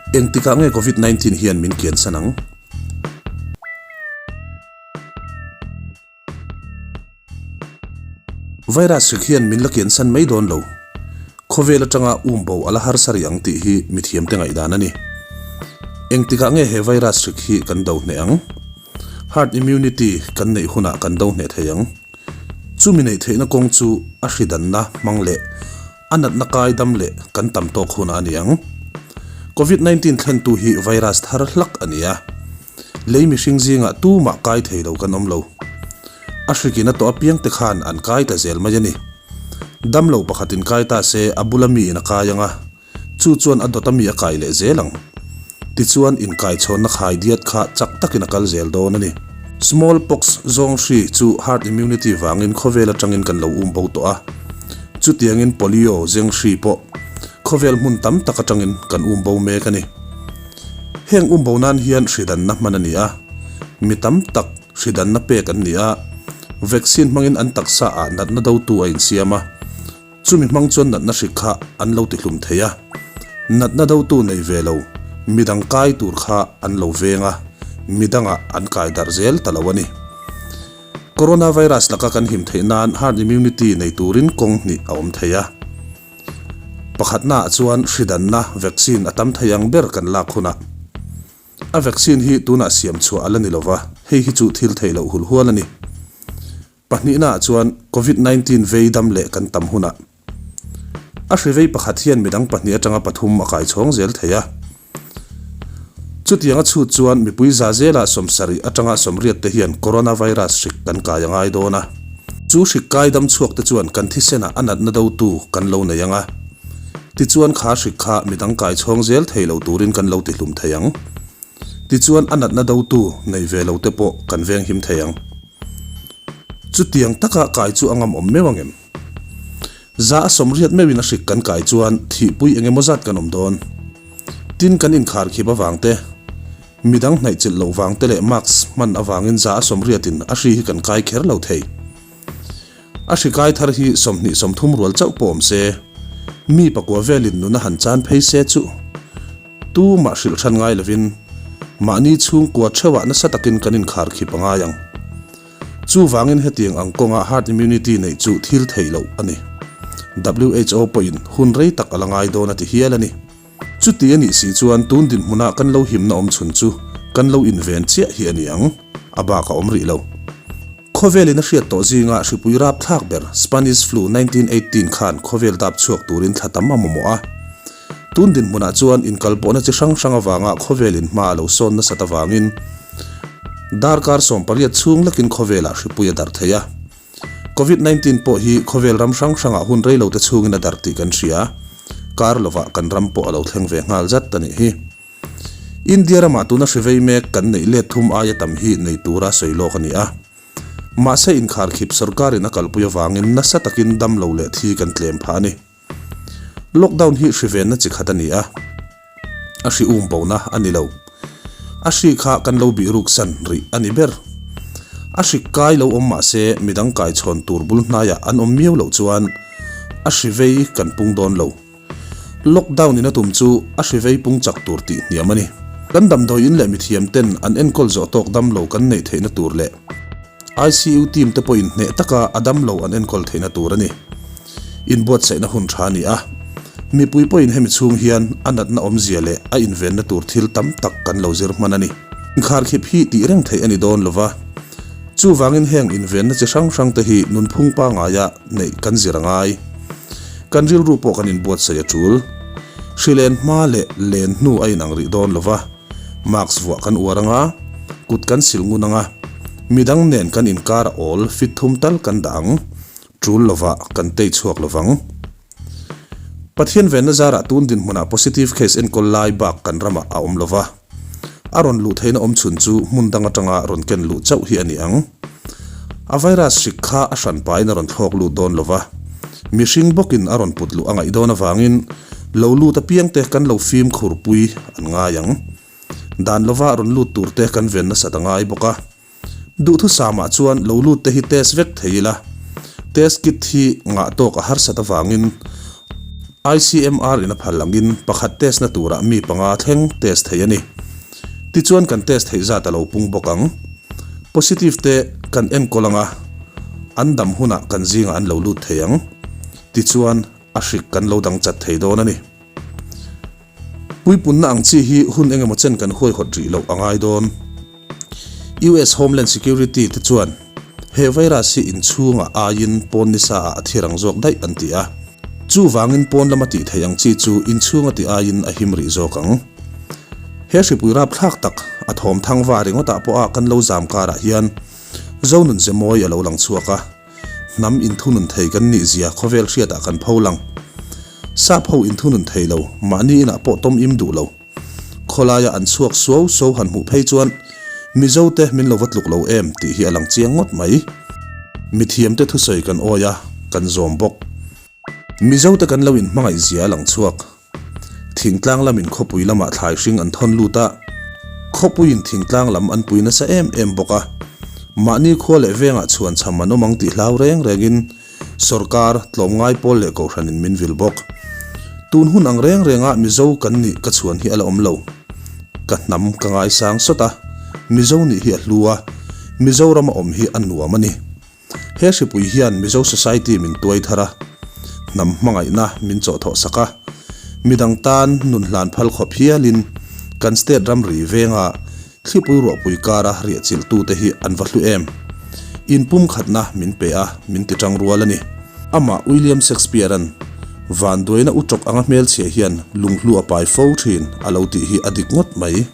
Engtikah nge Covid 19 hian min kiansan ang? Virus hrik hian min la kiansan mai dawn lo. Khawvel atanga um bo a la harsa rih ang tih hi mithiamte ngaihdan a ni. Engtikah nge he virus hrik hi kan do hneh ang? Herd immunity kan neih hunah kan do hneh thei ang. Chumi neih theihna kawng chu a hridanna hmang leh a natna kai dam leh kan tam tawk hunah a ni ang. Covid 19 thlentu hi virus thar hlak a ni a. Lei mihring zingah tumah kai thei lo kan awm lo. A hrikin a tawh apiang te khan an kai ta zel mai a ni. Damlo pakhatin kai ta se a bula miin a kai ang a, Chu chuan a dawt a mi a kai leh zel ang. Tichuan inkaichhawnna khai diat kha chak takin a kal zel dawn a ni. Small pox zawng hri chu herd immunity vangin khawvel atangin kan lo um bo tawh a. Chutiangin polio zeng hri pawh khawvel hmun tam tak atangin kan um bo mek a ni. Heng um bo nan hian hridanna hman a ni a. Mi tam tak hridanna pek an ni a. Vaccine hmangin an taksa ah natna dotu a insiam a. Chumi hmang chuan natna hrik kha an lo tihlum thei a, natna dotu nei ve lo, midang kai tur kha an lo veng a, midangah an kai darh zel ta lo a ni. Coronavirus laka kan him theih nan herd immunity nei turin kawng hnih a awm thei a. Pakhatnaah chuan hridanna vaccine a tam thei ang ber kan lak hunah a vaccine hi tunah siam chhuah a la ni lova, hei hi chu thil theih loh hulhual a ni. Pahnihnaah chuan Covid 19 vei dam leh kan tam hunah a hri vei pakhat hian midang pahnih atanga pathum a kai chhawng zel thei a. Chutiang a chhut chuan mipui za zela sawmsarih atanga sawmriat te hian coronavirus hrik kan kai a ngai dawn a. Chu hrik kai dam chhuak te chuan kan thisenah a natna dotu kan lo nei ang a. Tichuan kha hrik kha midang kai chhawng zel thei lo turin kan lo tihlum thei ang. Tichuan a natna dotu nei ve lo te pawh kan venghim thei ang. Chutiang taka kai chu a ngam awm meuh ang em? Za a sawmriat meuhin a hrik kan kai chuan thihpui eng emaw zat kan awm dawn. Tin kan inkhar khip avang te, midang hnaihchilh loh vang te leh mask hman avangin za a sawmriatin a hri hi kan kai kher lo thei. A hri kai thar hi 20 30 rual chauh pawh awm se, mi pakua velin nun a han chan phei se chu Tumah hrilh hran ngai lovin mahni chhungkua theuhah nasa takin kan inkhar khip a ngai ang. Chuvangin hetiang ang kawnga herd immunity neih chu thil theih loh a ni. WHO pawhin hun rei tak a la ngai dawn a ti hial a ni. Chuti a nih si chuan tun dinhmunah kan lo himna awm chhun chu kan lo inven chiah hi a ni ang, a bak a awm rih lo. Khawvelin a hriat tawh zinga hripui rapthlak ber Spanish Flu 1918 khan khawvel dap chhuak turin thla tam a mamawh a. Tun dinhmunah chuan inkalpawhna chi hrang hrang avanga khawvelin hma a lo sawn nasat avangin darkar 18 chhung lekin khawvelah hripui a darh thei a. Covid 19 pawh hi khawvel ram hrang hrangah hun reilote chhungin a darh tih kan hria. Kar lovah kan ram pawh a lo thleng ve nghal zat a nih hi. India ramah tuna hri vei mek kan neih let thum aia tam hi nei tura sawi lawk a ni a. Mahse inkharkhip sorkarin a kalpui avangin nasa takin dam lo leh thi kan tlem phah a ni. Lockdown hi hri venna chi khat a ni a, a hri um bona a ni lo. A hri kha kan lo bih ruk san rih a ni ber. A hri kai lo awm mahse midang kaichhawn tur bul hnaiah an awm miau loh chuan a hri vei kan pung dawn lo. Lockdown in a tum chu a hri vei pung chak tur tih hniam a ni. Kan damdawi in leh mithiam ten an enkawl zawh tawk damlo kan neih theihna tur leh ICU team te pawhin hneh taka a damlo an enkawl theihna tur a ni. Inbuatsaihna hun tha a ni a. Mipui pawhin hemi chhung hian a natna awmzia leh a invenna tur thil tam tak kan lo zir hman a ni. Inkharkhip hi tih reng theih a ni dawn lova, chuvangin heng invenna chi hrang hrang te hi nunphung pangaia neih kan zir a ngai. Kan rilru pawh kan inbuatsaih a tul. Hri len hma leh len hnu a inang rih dawn lo va, mask vuah kan uar anga, kut kan sil ngun anga, midang nen kan inkar a awl fit thum tal kan dah ang, tul lovah kan tei chhuak lovang. Pathian venna zarah tun dinhmunah positive case enkawl lai bak kan ramah a awm lo va, a rawn luh theihna awm chhun chu hmun dang atanga rawn ken luh chauh hi a ni ang. A virus hrik kha a hran pahin a rawn thlawk lut dawn lo va, mihring bawkin a rawn put luh a ngaih dawn avangin lo lut apiangte kan lo fimkhur pui an ngai ang. Dan lova rawn lut turte kan ven nasat a ngai bawk a. Duhthusamah chuan lo lut te hi test vek thei ila, test kit hi ngah tawk a harsat avangin ICMR in a phal angin pakhat test na turah mi panga thleng test thei a ni. Tichuan kan test theih zat a lo pung bawk ang. Positive te kan enkawl anga an dam hunah kan zingah an lo lut thei ang. Tichuan a hrik kan lo dang chat thei dawn a ni. Puipunna ang chi hi hun engemaw chen kan huaihawt rih loh a ngai dawn. US Homeland Security te chuan he virus hi inchhungah aiin pawn nisa ah a thi rang zawk daih an ti a. Chuvangin pawn lama tih theih ang chi chu inchhunga tih aiin a him rih zawk ang. He hripui rapthlak tak a thawm thang va ringawtah pawha kan lo zam karah hian Zonun ze mawi a lo lang chhuak a. Hnam inthunun thei kan nih zia khawvel hriatah kan pho lang. Sap ho inthunun thei lo, mahni inah pawh tawm im duh lo. Khawlaia an chhuak suau suau han hmuh phei chuan Mizo te min lo va tluk lo em tih hi a lang chiang ngawt mai. Mithiamte thusawi kan awi a, kan zawm bawk. Mizo te kan lo inhmangaih zia a lang chhuak. Thingtlang lamin khawpui lamah thlai hring an thawn lut a, khawpuiin thingtlang lam an pui nasa em em bawk a. Mahni khua leh vengah chhuan cham an awm ang tih hlau reng rengin sawrkar, tlawmngai pawl leh kohhranin min vil bawk. Tun hun ang reng rengah Mizo kan nih ka chhuan hi a la awm lo. Ka hnam ka ngaisang sawt a, Mizo nih hi a hlu a, Mizorama awm hi a nuam a ni. He hripui hian Mizo Society min tuai thar a, hnam hmangaihna min chawhthawh sak a, midang tan nun hlan phal khawp hialin kan state ramri venga thlipui ruahpui kara riahchilhtute hi an va hlu em? Inpumkhatna min pe a, min ti tang rual a ni. Amah William Shakespeare-a'n Vanduaina u tawk anga hmelchhia hian lunghlu a pai fo thin a lo tih hi a dik ngawt mai.